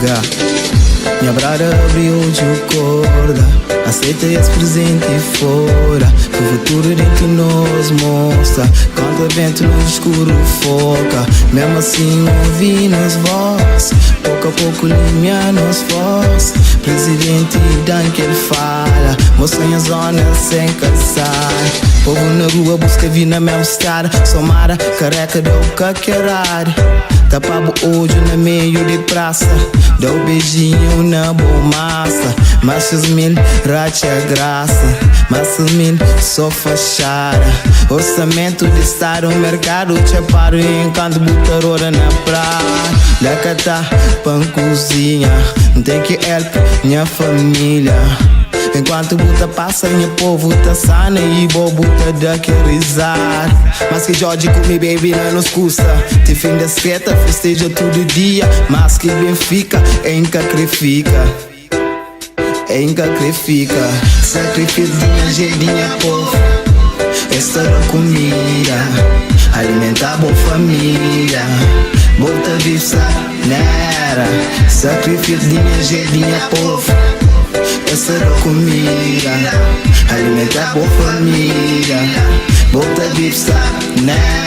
Ga. Nha brada abri odju korda. Aceita es presente fora. Que futuro dentro nos mostra. Contra vento no escuro foca. Mesmo assim ouvi nos voz. Pouco a pouco limia nos voz. Presidente Dan que ele fala. Moça em zona sem cansar. Povo na rua busca vir na mesma estrada. Somara, careca deu caquerar. Tapava o olho na meio de praça. Dá um beijinho na boa massa. Machos mil, racha graça. Machos mil, só fachada. Orçamento de estado, mercado chapado. Encanto botarora na praia. Da cata, pão cozinha. Tem que help minha família. Enquanto buta passa, minha povo tá sana e bobo tá da que risar. Mas que Jorge come baby não nos custa. Te fim da seta, festeja todo dia. Mas que Benfica, em sacrifica. Em sacrifica. Sacrifício dinha, gedinha, povo. Esta comida, alimentar boa família. Bota vista nera. Sacrifício dinha, gedinha, povo. Essa comida, alimentar boa família. Bota vista nera.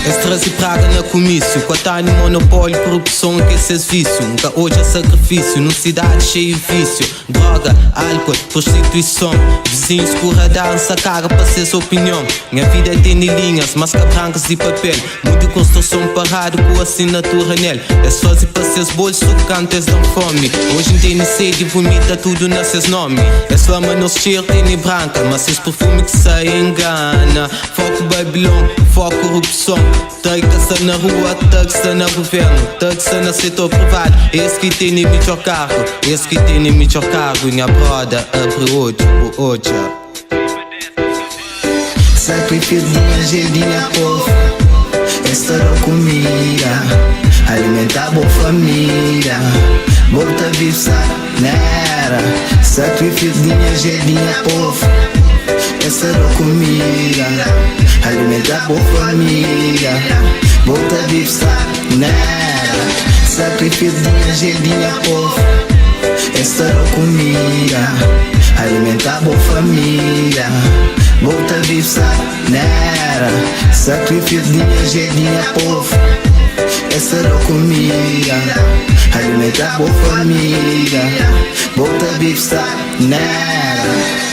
Extras e praga na comício. Cotani, monopólio, corrupção, que esses vício. Nunca hoje é sacrifício, numa cidade cheia de vício. Droga, álcool, prostituição. Vizinhos curra dança, caga para ser sua opinião. Minha vida tem linhas, máscara brancas de papel. Muito construção parado com assinatura nele. É só se para seus bolsos, cantos dão fome. Hoje tem sede, vomita tudo na seus nome. É só nos cheiro, tem branca, mas esse perfume que sai engana. Foco Babilão, foco corrupção. Tá que está na rua, tá que está no governo, tá que está no setor privado. Esse que tem melhor cargo, esse que tem melhor cargo. Minha broda, abre hoje, hoje. Sacrifício dinha, gedinha, povo. Esta comida, alimentar boa família. Bota vista nera. Sacrifício dinha, gedinha, povo. Essa comida, alimentar boa família. Bota vista nera. Sacrifício dinha, gedinha, povo. Esta comida, alimentar boa família. Bota vista nera. Sacrifício dinha, gedinha, povo. Essa comida, alimentar boa família. Bota vista nera.